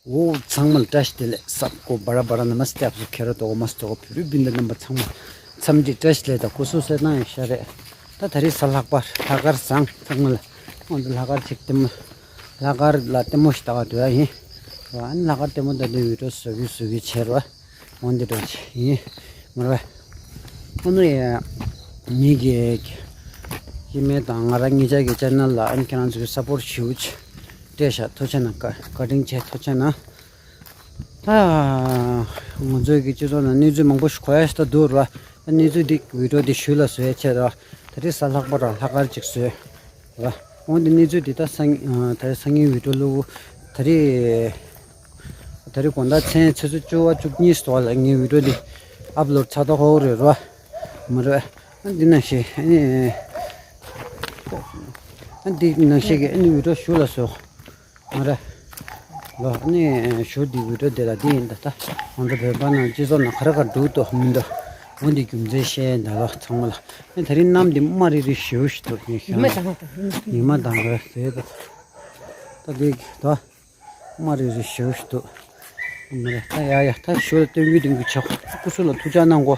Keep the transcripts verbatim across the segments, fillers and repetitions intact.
འོ་ཚང་མ་ལ་བཀྲ་ཤིས་བདེ་ལེགས། སབ་ཀོ་བ་ར་བ་ར་ན་མ་སྟེ་ཨབ་སུ་ཁེ་རོ་ཏོ་གོ་མ་སྟོ་གོ་བུ་རུ་བིན་ད་རྣམ་པ་ཚང་མ་འཚམས་འདྲི་བཀྲ་ཤིས་བདེ་ལེགས་དང་སྐུ་གཟུགས་གསལ་ཐང་ཡང་ཤ་རེད། ད་ད་རེས་གཟའ་ལྷག་པ་ལྷག་དཀར་བཟང་ཚང་མ་ལ། འོན་ཏེ་ལྷག་དཀར་ཅིག་ལྟད་མོ་ལྷག་དཀར་ལ་ལྟད་མོ་ཞིག་ལྟ་བ་འདོད་ཡ་ཡིན། ཨ་ནི་ལྷག་དཀར་ལྟད་མོ་ལྟ་དུས་བི་ཌིའོ་བཟོ་གི་བཟོ་གི་བྱེད་རོགས། འོན་ཏེ་འགྲོ་ཆེ་ཡིན་མ་རེད། ཨ་ནི་ཡ་ངེད་ཀྱི་ཡིན་མེད་དང་ང་རང་ངེད་ཅག་གི་ཅེ་ནལ་ལ་ཨ་ནི་ཁྱེད་རང་ཚོའི་སཔོར་ཊི་ཞུ་ཆེ་སྤྲད་ཤག་ཐུགས་རྗེ་གནང་། བཀའ་དྲིན་ཆེ། ཐུགས་རྗེ་གནང་། ད་ང་ཚོའི་གི་སྤྱི་ཚོགས་ནང་གནས་ཚུལ་མང་པོ་ཞིག་གོ་ཡ་ཞིག་ད་འདུག་ར། གནས་ཚུལ་འདི་བི་ཌིའོ་འདི་ཞུ་ལ་བཟོ་ཡ་ཆེད་ར། ད་རེས་གཟའ་ལྷག་པ་ར་ལྷག་དཀར་ཅིག་བཟོས་ར། འོན་ཏེ་གནས་ཚུལ་འདི་ད་སང་ཨ་ད་རེས་སང་ཉིན་བི་ཌིའོ་བླུགས། ད་རེས་ད་རེས་དགོང་དག་མཚན་ཆུ་ཚོད་བཅུ་པ་བཅུ་གཉིས་སོ་ལ་ངའི་བི་ཌིའོ་འདི་ཨབ་ལོཌ་ཚར་ད་ཧོ་རེད་ར། མ་རེད། ཨ་འདི་ནང་བཞིན་ཨ་ནི་ཨ་འདི་ནང་བཞིན་གི་ཨ་ནི་བི་ཌིའོ་ཞུ་ལ་བཟོ། ང་ར་ལོ་ནི་ཞུ་འདི་བི་ཌིའོ་དེ་ལ་འདི་ཡིན་ད་ད། ང་ཚོ་བོད་པ་ནང་སྤྱི་ཚོགས་ནང་ག་རེ་ག་འདུག་ཏོ་མི་འདུག་འོ་འདི་རྒྱུ་མཚན་བཤད་ཡིན་ད་ལོ་ཚང་མ་ལ། ཨ་ད་རིང་གནམ་འདི་དམའ་རིལ་རིལ་ཞེ་པོ་ཞིག་འདུག་ཉི་ཤུ་ཉི་མ་དྭངས་པ་ཟེར་ད། ད་འདི་ད་དམའ་རིལ་རིལ་ཞེ་པོ་ཞིག་འདུག་མི་རེད་ད། ཡ་ཡ་ད་ཞུ་ལ་སྟོན་རྒྱུ་སྟོན་རྒྱུ་ཆོག་སྐུ་གཟུགས་ལ་ཐུགས་ཅག་གནང་གོ།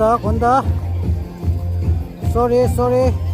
ད་གོན་ད། Sorry, sorry.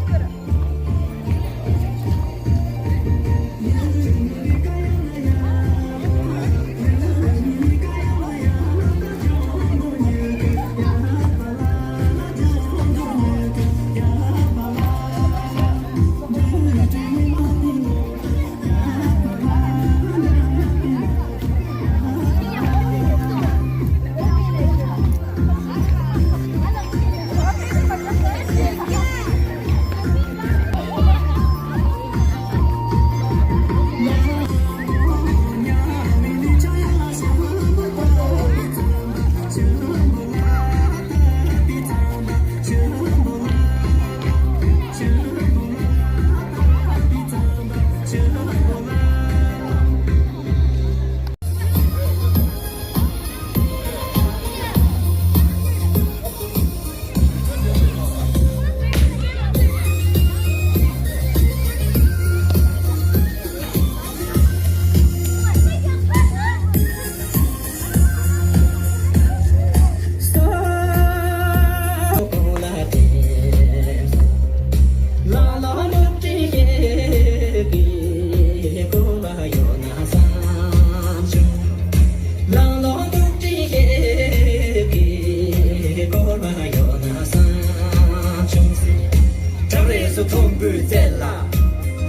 བྲག་རི་སོགས་མཐོན་པོའི་རྩེ་ལ།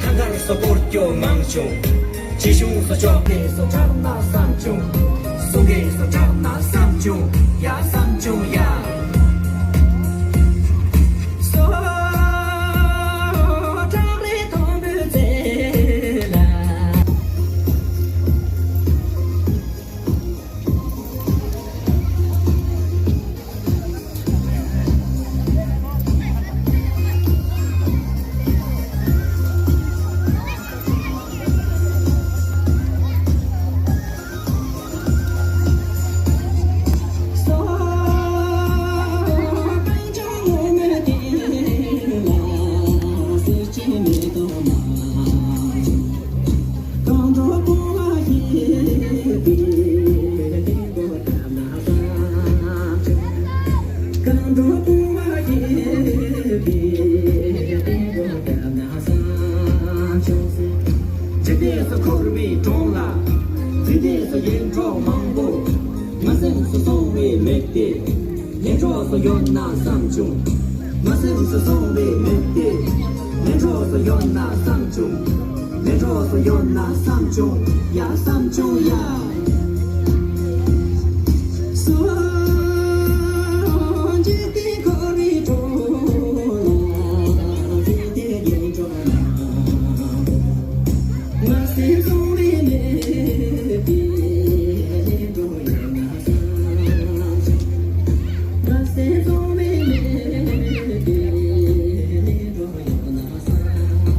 ཐང་དཀར་སོགས་སྐོར་སྐྱོད་མང་བྱུང་། ཆེ་ཆུང་སོགས་ཕྱོགས་དེ་སོགས་དྲག་ན་བསམ་བྱུང་། གསུང་གི་སོགས་དྲག་ན་བསམ་བྱུང་ཡ། བསམ་བྱུང་ཡ། སོགས་བྲག་རི་མཐོན་པོའི་རྩེ་ལ། ཇི་སྐད་སུ་འཁོར་བའི་གྲོང་ལ། ཇི་སྐད་སུ་ཡིད་འཕྲོག་མང་པོ། ང་སེམས་སུ་སོང་བའི་མི་དེ། ལས་འཕྲོག་སུ་ཡོད་ན་བསམ་བྱུང་། ང་སེམས་སུ་སོང་བའི་མི་དེ། ལས་འཕྲོག་སུ་ཡོད་ན་བསམ་བྱུང་། ལས་འཕྲོག་སུ་ཡོད་ན་བསམ་བྱུང་ཡ། བསམ་བྱུང་ཡ། སོ། འཇིག་རྟེན་འཁོར་བའི་གྲོང་ལ། འཇིག་རྟེན་ཡིད་འཕྲོག་ན། ང་སེམས་སོང་བའི་མི་དེ། ལས་འཕྲོག་ཡོད་ན་བསམ་བྱུང་། ང་སེམས་སོང་བའི་མི་དེ། ལས་འཕྲོག་ཡོད་ན་བསམ་བྱུང་།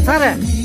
ཚར་རེད།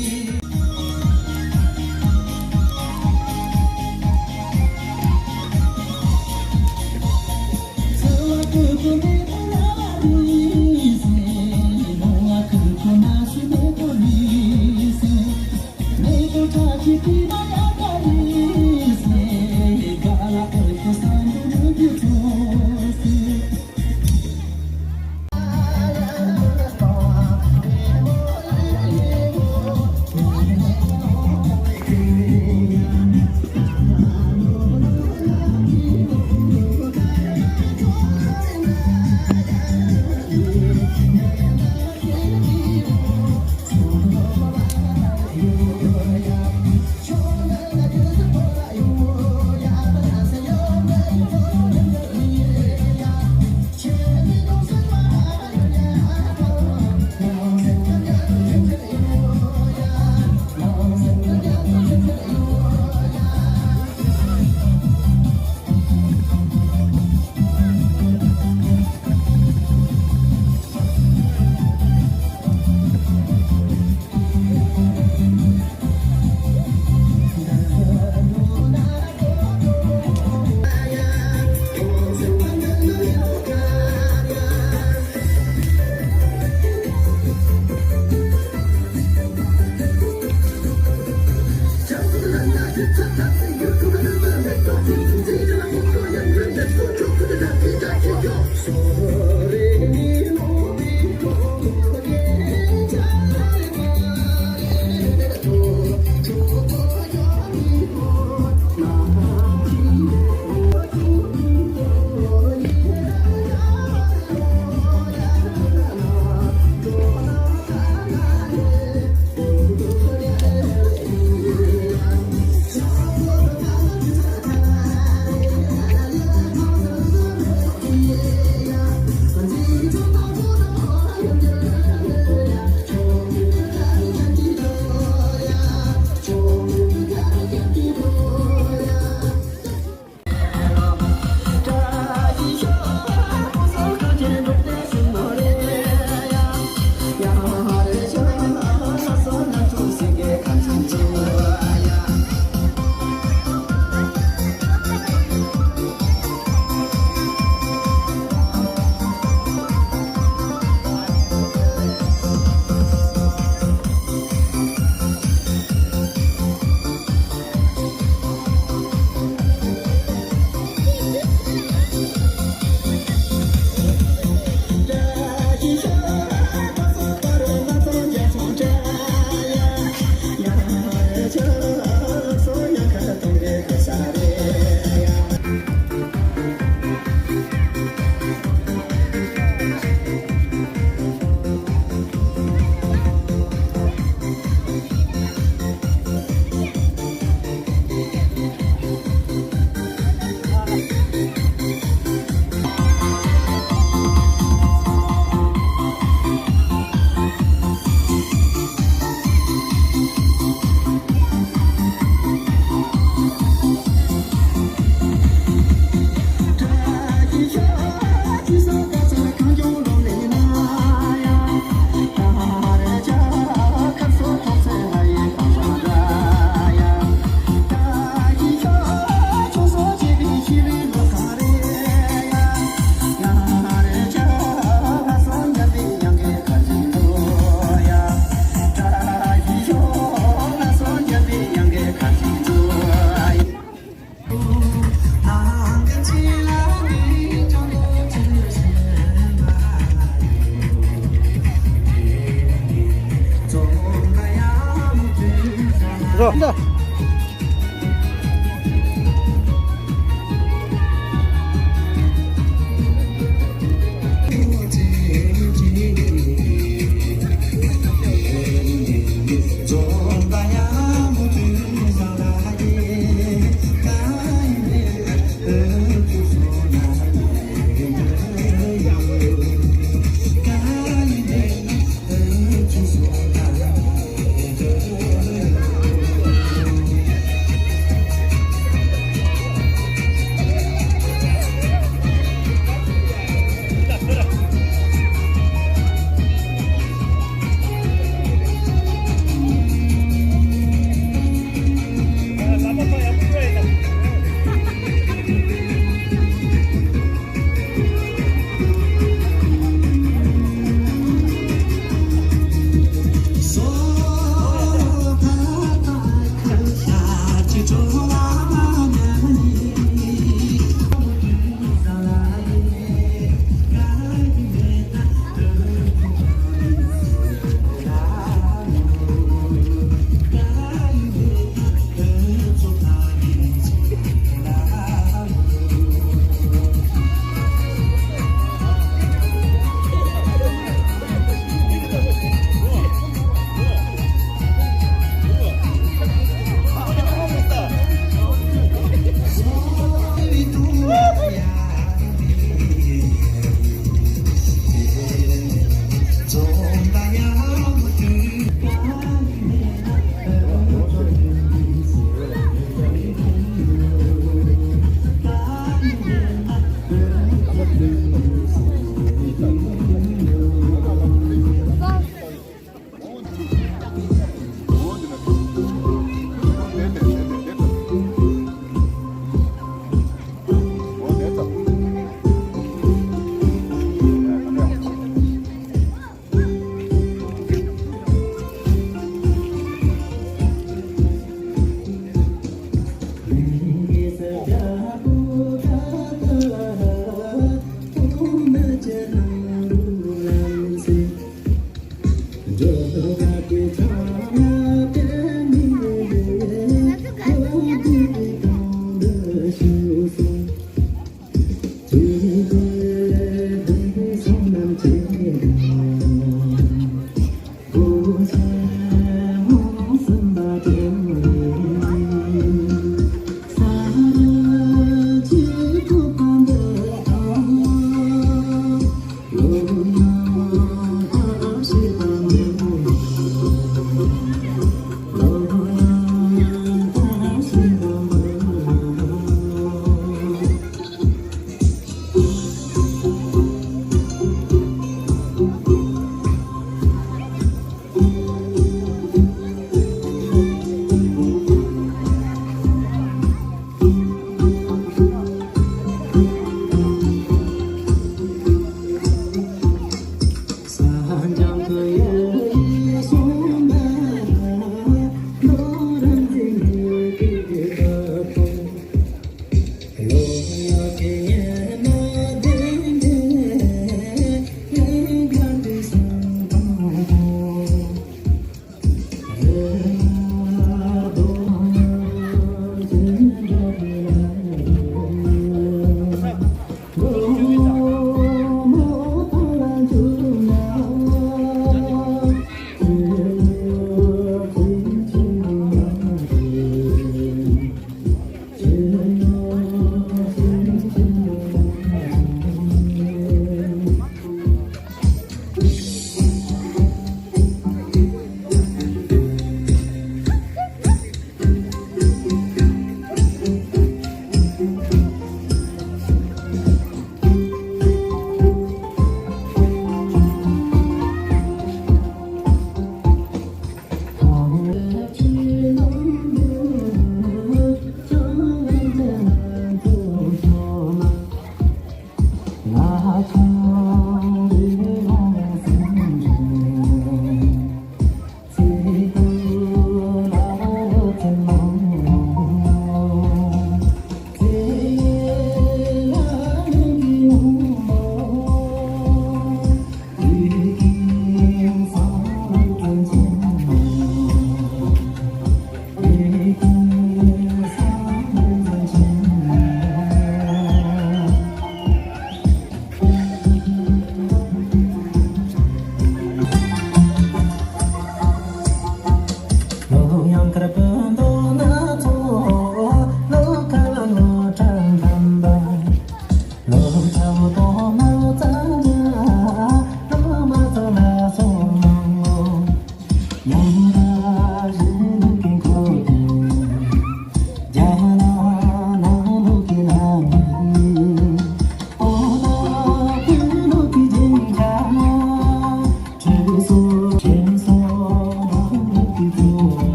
རོ། འདི།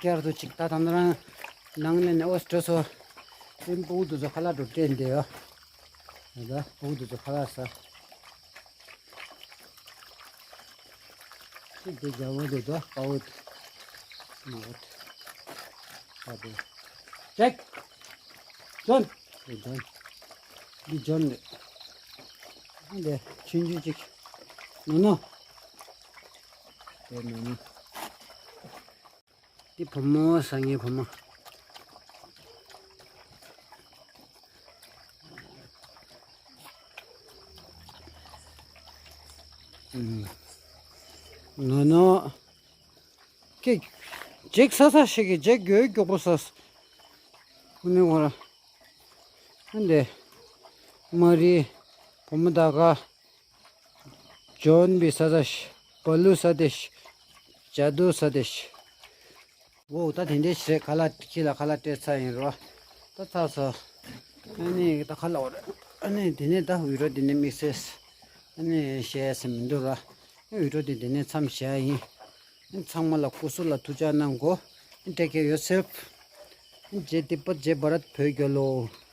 ཤར་དུ་ཅིག་ད་དང་རང་ནང་ནས་ནས་ཨོ་སྤྲོ་སོ། སེམས་པོ་འུ་དུ་ཚོ་ཁ་ལག་འགྲོ་སྤྲད་འདི་ཡོ། ད་འུ་དུ་ཚོ་ཁ་ལག་ས། འདི་རྒྱ་བོ་འདི་དོ་དཔའ་བོ་དེ། མ་བོ་དེ། ད་དེ། ཅེག་ཇོན། འདི་ཇོན། འདི་ཇོན་རེད། འདི་ཆུང་ཆུང་ཅིག་ནོ་ནོ། དེ་ནོ་ནོ། འདི་བུ་མོ་ས་ངའི་བུ་མོ། ནོ་ནོ། ཀྱེ། ཅེག་ས་ས་ཞིག་གི་ཅེག་གྱོད་མགྱོགས་པོ་ས། ཁུ་ནི་ཁོ་ར། ཨ་འདི། མ་རི། བུ་མོ་ད་ག་ཇོན་བི་ས་ས་ཤ། བ་ལུ་ས་དེ་ཤ། ཇ་དུ་ས་དེ་ཤ། འོ་ད་དེ་འདྲའི་བྱས་ཁ་ལག་ཁྱི་ལ་ཁ་ལག་སྤྲད་ཚར་ཡིན་རོ། ད་ཚར་སོ། ཨ་ནི་ད་ཁ་ལག་འོ་རེད། ཨ་ནི་དེ་ནས་ད་འུད་རོ་དེ་ནས་དམིགས་བསལ། ཨ་ནི་བཤད་ས་མི་འདུག་ར། འུད་རོ་དེ་དེ་ནས་མཚམས་བཞག་ཡིན། ཨ་ཚང་མ་ལ་སྐུ་གཟུགས་ལ་ཐུགས་ཅག་གནང་གོ། ཨ་ཊེག་ཀེར་ཡོར་སེལཕ། ཨ་ཇེ་ཏི་པ་ཇེ་བྷ་རད་བོད་རྒྱལ་ལོ།